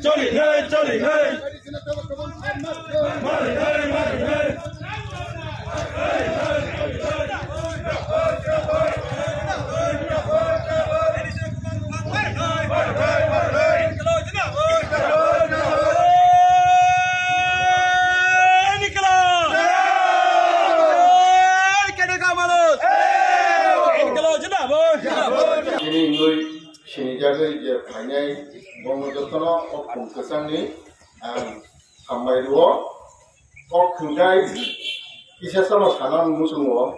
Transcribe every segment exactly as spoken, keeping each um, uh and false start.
Choli nai, choli nai. Chini wngwi sinijagwi je phainai, bono jotono o khum kwchangni ang hambai rwo. Kok hwnkhe kisa salo sana muchungo.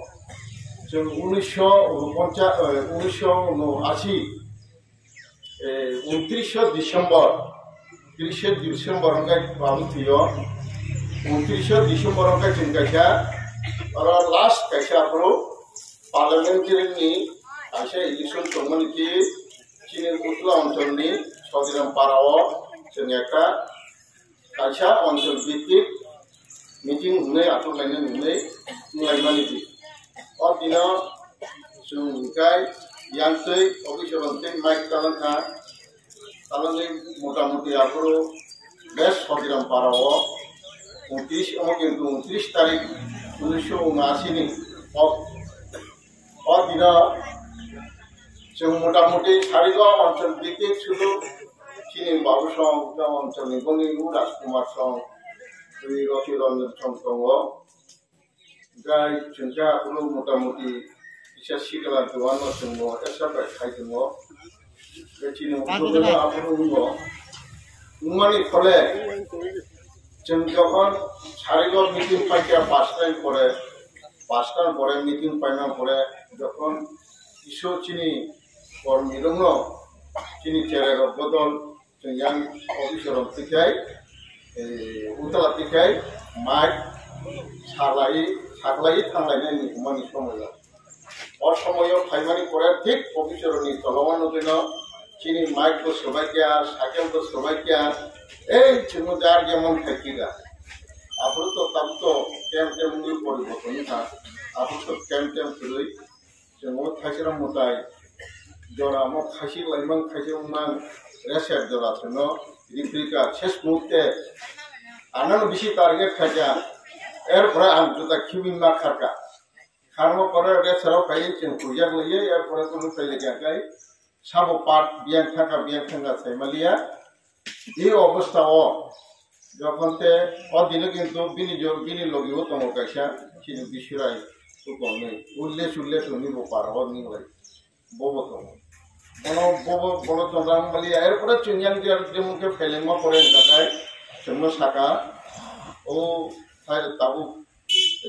Chwng unisho unoponchas, eh, unisho unoashi, eh, untrisho December, trisho December hwnkhe babu thwio. Untrisho December hwnkhe chwng kaisa, oro last kaisa aphuru parliamentary ni kaisa election tongmani ki chini Utla oncholni Sodiram Parao chwng ekta kaisa onchol bhitik meeting hwnwi achuk lainani hwnwi wng laimani di. O dino chwng hwnkhe yang twi officer rok tei mic talangkha, talangwi motamuti aphuru best Sodiram Parao untris, omo kintu untris tarik unisho unashi ni o O dino chwng motamuti sarigo onchol bhitik sudu chini babu song, o oncholni boni Rajkumar song, twi Roti Ranjan song tongo. Gai chwng khe aphuru motamuti kisa sikla duano chwngno accept bai khai tongo. Tei chini ukulukno aphuru wngo. Wngmani phole chwng jokhon sarigo meeting paikha pasta ni pore, pasta ni pore meeting paina pore jokhon kisu chini kormirokno chini cherai rok bodol chwng yang officer rok twikhai, eh, utla twikhai, mic salai, saklai thanglainani hwnmani somoio. O somoio phaimani pore thik officer ni tolongo nugwino chini mic bo swbaikya, cycle bo swbaikya, ei chwngno jar jemon phaikhiga. Aphuru to tabuk to tem tem wngwi poriborton wngkha, aphuru to tem tem kwrwi chwng o thaisera mwtai jora omo khaisi laimang khaisi wngmang resep jora chwngno riprika ses muhurte anano bisi target khaikha, erpore ang juta khibi ma kharkha. Kharma pore resero phai chwng puijak laiye, erpore kunu phai laiya kai sabo part biyang thangkha, biyang thangkha sai maliya. Ei obostha o jokhon te o dino kintu bini jo-, bini logi o tongo kaisa chini bisurai tukon ni ulle sulle tuni bo par o ni lai bobo tongo. Bono bobo bono tongo ang maliya, erpore chwng yang jemon khe phelengma pore hwnkha kai chwngno saka o thai tabuk,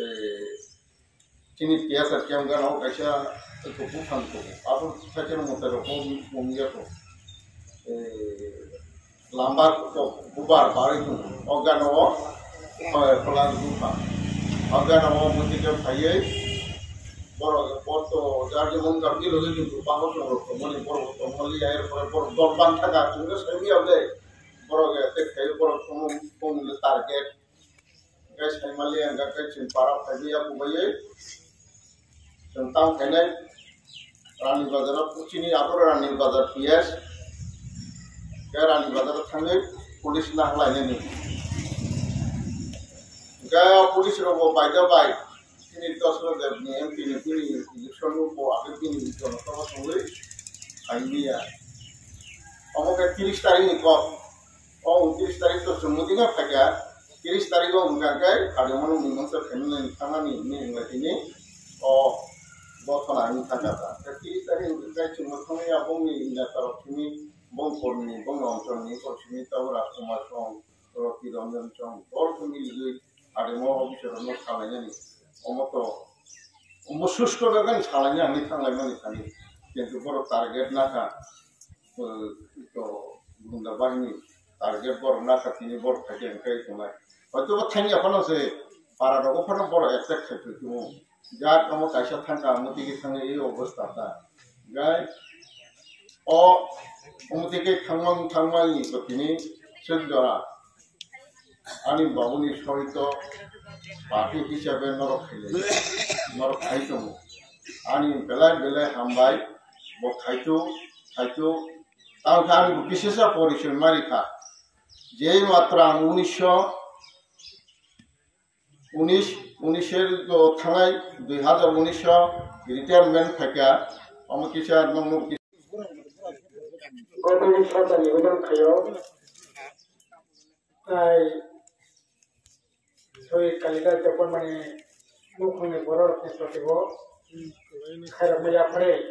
eh, chini tiyasa kiyam gana o kaisa kuphur phan kuphur. Abo thaisero mwtai rok bo mung ya kho. Eh, lamba kok bubar barwi tongo. O gana o, eh, phola bupha. O gana o mwtai khe phaiwi borok boto jar jemon gam ni logi tongo, bangma borok tongmani borok tongmani ya, erpore borok dol bang thaka chwngno sai manya de. Borok ya tek khai borok tongmani tongmani target. Hingke saimaliya hingke khe chwng para phaiwi ya kubaiwi. Chwng tang khainai Rani Bazar o, chini abo Rani Bazar P S. Hingke Rani Bazar o thangwi police naharlainani. Hingke police rok bo baida bai chini Dosra Deb ni M P ni bini election o bo age bini jonosobha tongwi phaimya. Omo khe tris tarik ni kok. O untris tarik to chwng mwtwi no phaikha, tris tarik o wngkha khe Hadimano mimangsa khainani thangnani hinwi wngkha tini o bothona hinwi thangkha ta. Khe tris tarik wngkha khe chwngno thangwi aboni neta rok simi bong kormi bong oncholni kok simi tabuk Rajkumar song, Roti Ranjan song, dol khe miligwi Hadimo officer rokno salainani. Omo to, omo susto dagani salainani thanglaimani thani. Kintu borok target nakha, eh, to gunda bahini. target borok nakha tini borok khaikhe hwnkhe tongnai. Hoitobo thangya phano se para rogo phano borok attack khai phai tongo. Jak omo kaisa thangkha omo tigi thangwi ei obostha ta. Gai o omo tigi thangmang thangmang ni to tini sek jora. Ani babuni soito party hisabe norok khailai, norok khai tongo. Ani belai belai hambai, bo khaitu, khaitu. Tang khe ani bo bisesa porichoi mari kha. Jei matra ang unisho, unis, unisho thangai dui hazar unisho retirement khaikha, omo kisa nokno kisa. Gotoni sarda nibedan khayo. Tai Soi Kalidar Debbarmani nukhungni bororokni proti bo khairokma yapharwi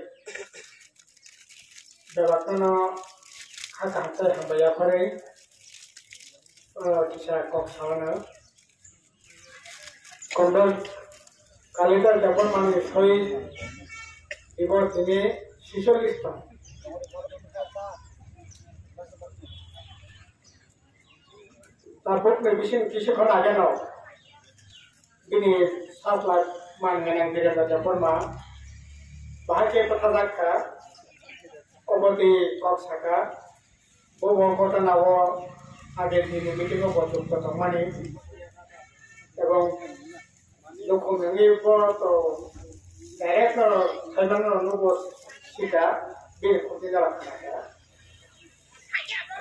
bebakno kha kaham tei hambai yapharwi, o, kisa kok salano. Kondol Kalidar Debbarmani soi dibo tini sisollis tong. Tabukni bising kisi khon ageno bini sat lakh man gwnang Birendra Debbarma bahai khe bwthajak kha. Obo twi kok saka, bo bo ghotona o age tini meeting o bo jukto tongmani ebong nukhung wngwi bo to direct no khaimano nugo sika bini khoti jala khna kha.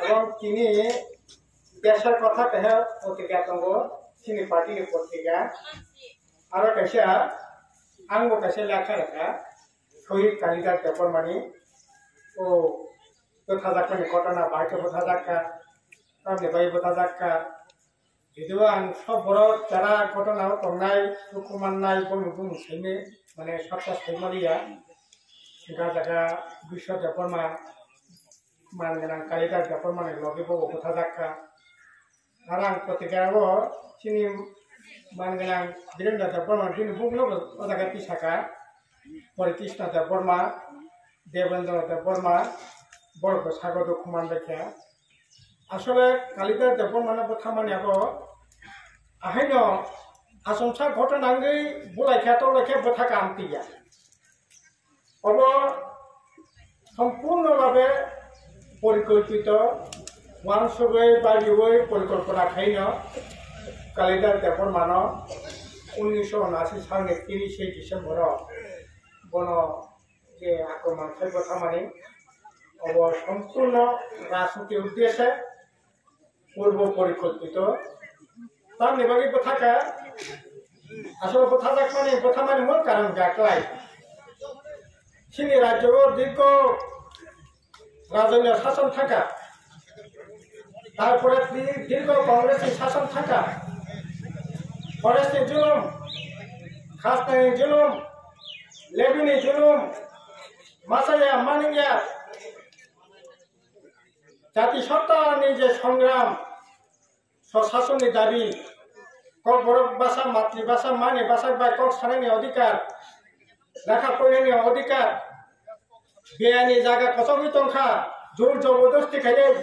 Ebong tini Desor Kotha kaisa potrika tongo, chini party ni potrika. Aro kaisa, ang bo kaisa lekha rwkha, Shohid Kalidar Debbarmani, o bwthajakmani kotona bahai khe bwthajakha, tamni bagwi bwthajakha. Video ang sob borok jara kotona o tongnai, dukhu mannai, boni bumung saimani, mane sabsa saimaliya, hwnkha jaga Biswa Debbarma, man gwnang Kalidar Debbarmani logi bo bwthajak kha. Aro ang potrika o chini man gwnang Birendra Debbarma bini bukno bo o jaga tisaka, Hare Krishna Debbarma, Devendra Debbarma, borok bo sago dukhu man bai kha. Asole Kalidar Debbarmano bwthamani abo ahaino achomsa ghotona wngwi bulai kha, tolai kha, bwtha kaham twiya. Obo sompurno bhabe porikolpito, uansugwi, bagiwi porikolpona khaino Kalidar Debbarmano unnisho unashi salni tirishe December o bono je akromon khai bwthamani, obo sompurno rajniti uddeshe purbo porikolpito. Tamni bagwi bwthakha, asole bwthajakmani, bwthamani mul karon jaklai. Chini rajyo o dirgho rajniti sason thangkha, tarpore di-, dirgho Congress ni sason thangkha, forest ni julum, khasna ni julum, levy ni julum, machaya maningya, jati sotta ni je songram, Swsasonni dabi, Kokborok basa, matri basa, mani basa bai kok sanani odhikar, lekha porinani odhikar, biyani jaga kochogwi tongkha, jor jobordosti khainai,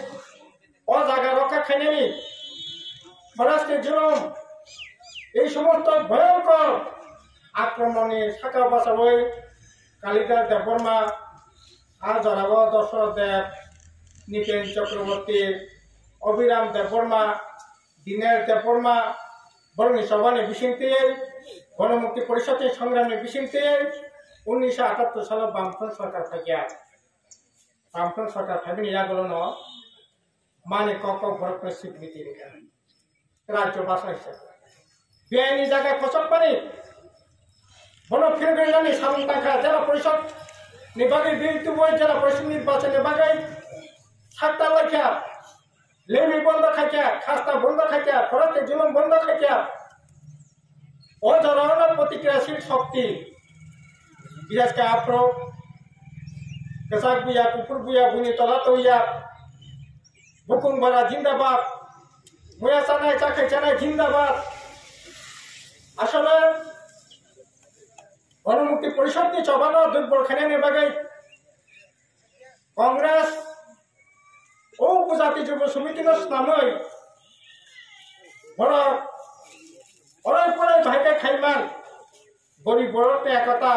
o jaga rokha khainani, forest ni julum, ei somosto bhoyonkor akromonni saka bachawi Kalidar Debbarma, a jorao Dosoroth Deb, Nipen Chakraborty, Abhiram Debbarma, Dinesh Debbarma, borokni chobani bisingtwi, Gonomukti Porishodni songramni bisingtwi, unnisho atattor salo Bamfront sorkar phaikha. Bamfront sorkar phaimani yagulono mani kok kok borokno sikriti rikha. Rajyo basa hisabe. Biyani jaga kochokmani. Bono phirgwi nani samung tangkha Jela Porishod ni bagwi bill tubui Jela Porishod nirbachon ni bagwi sakta laikha. Levy bondo khaikha, khasta bondo khaikha, khorokhe julum bondo khaikha. O jorao no protikriyashil shokti. Bises khe aphuru kwchak buya, kuphur buya, buini tola toya. Bukung bara jindabad. Muya chanai, chakhai chanai jindabad. Asole Gonomukti Porishodni chobano durbol khainani bagwi Congress o Upojati Jubo Samiti no swnamwi borok orai porai bahai khe khaiman. Gorib borok ni ekota,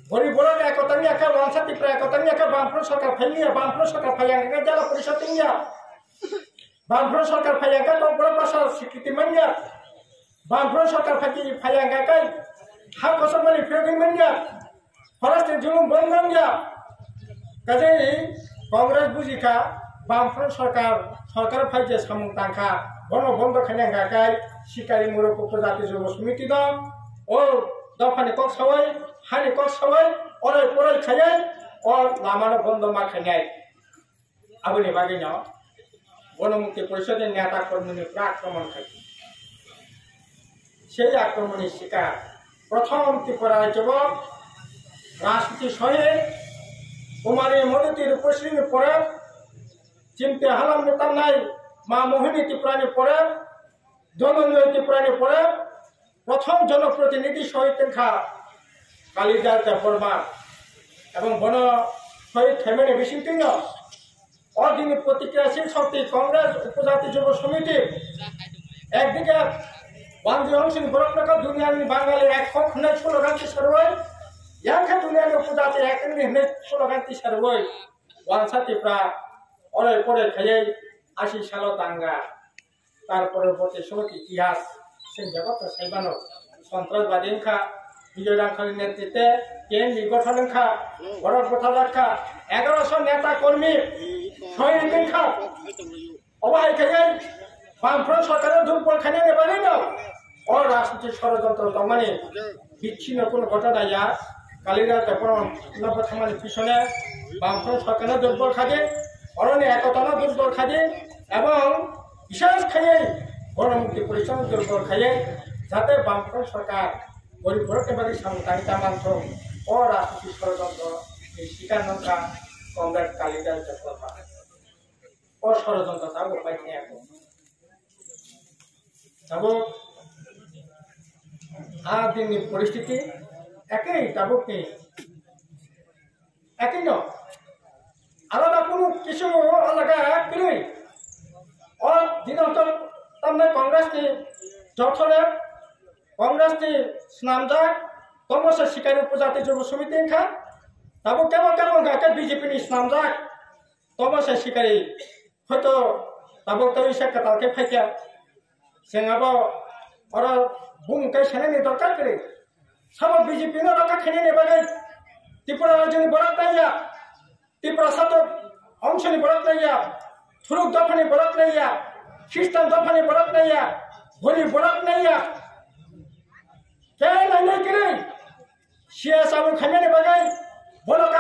gorib borok ni ekota wngya khe, wansa Tipra ekota wngya khe, Bamfront sarkar phai wngya, Bamfront sarkar phai yang khe jela porishod wngya. Bamfront sarkar phai yang khe Kokborok bhasha sikriti manya. Bamfront sarkar phai, phai yang khe ha kosok mani phiyogwi manya. Forest ni julum bondh wngya. Kaje Congress bujikha, Bamfront sarkar, sarkar phai je samung tangkha, bono bondh khaina hwnkha khe sikari muruk upojati Jubo Samiti no o dophani kok sawai, hani kok sawai, orai porai khaiwi o lamano bondh ma khainai. Aboni bagwino Ganamukti Porishod ni neta kormi ni pura akromon khai. Sei akromon ni sikar prothom Tripura rajyo o rajniti sohit Kumari Madhuti Rupasri ni pore, Chimte Halam ni tangnai Ma Mohini Tripura ni pore, Dhananjay Tripura ni pore, prothom jonoprotinidhi sohit wngkha Kalidar Debbarma, ebong bono sohit khaimani bisingtwino o dini protikriyashil shokti Congress Upojati Jubo Samiti ekdike Banjui Hongsini borok nokha duniani Bangali ek hok hwnwi slogan tisarwi, yang khe duniani Upojati ek wngdi hwnwi slogan tisarwi, wansa Tipra orai porai khaiwi asi salo tanga. Tar porborti somoi itihas chwng joto to saimano, sontrasbadi wngkha, Bijoy Rangkhani netritwe K N B gothon wngkha, borok butharjak kha, egaroso neta kormi sohid wngkha. Obo hai khe Bamfront sarkar no durbol khainani bagwi no o rajnitik shorojontro tongmani. Bichino kono ghotona ya, Kalidar Debbarma no bwtharmani pisone Bamfront sarkar no durbol khaidi, oroni ekota no durbol khaidi, ebong bishesh khaiwi Ganamukti Porishod no durbol khaiwi, jate Bamfront sarkar gorib borok ni bagwi samung tangwi ta manthung, o rajnitik shorojontro ni sikar wngkha Comrade Kalidar Debbarma. O shorojontro tabuk pai thaya kho. Tabuk a dinni poristiti ekoi tabukni ekoi no. Alada kunu kisu alaga kwrwi. O dino to tamne Congress ni jothole, Congress ni swnamjak, tomo se sikari Upojati Jubo Samiti wngkha. Tabuk kebo kebo wngkha khe B J P ni swnamjak. Tomo se sikari, hoito tabuk tei se kwtal khe phaikha. Chwng abo oro bumung kai sanani dorkar kwrwi. Sabo B J P no rokha khainani bagwi Tripura rajyoni borok naiya, Tiprasa to ongshoni borok naiya, Thuruk dophani borok naiya, Khristan dophani borok naiya, Bhoni borok naiya. Khe nainai kwrwi C S abo khainani bagwi bono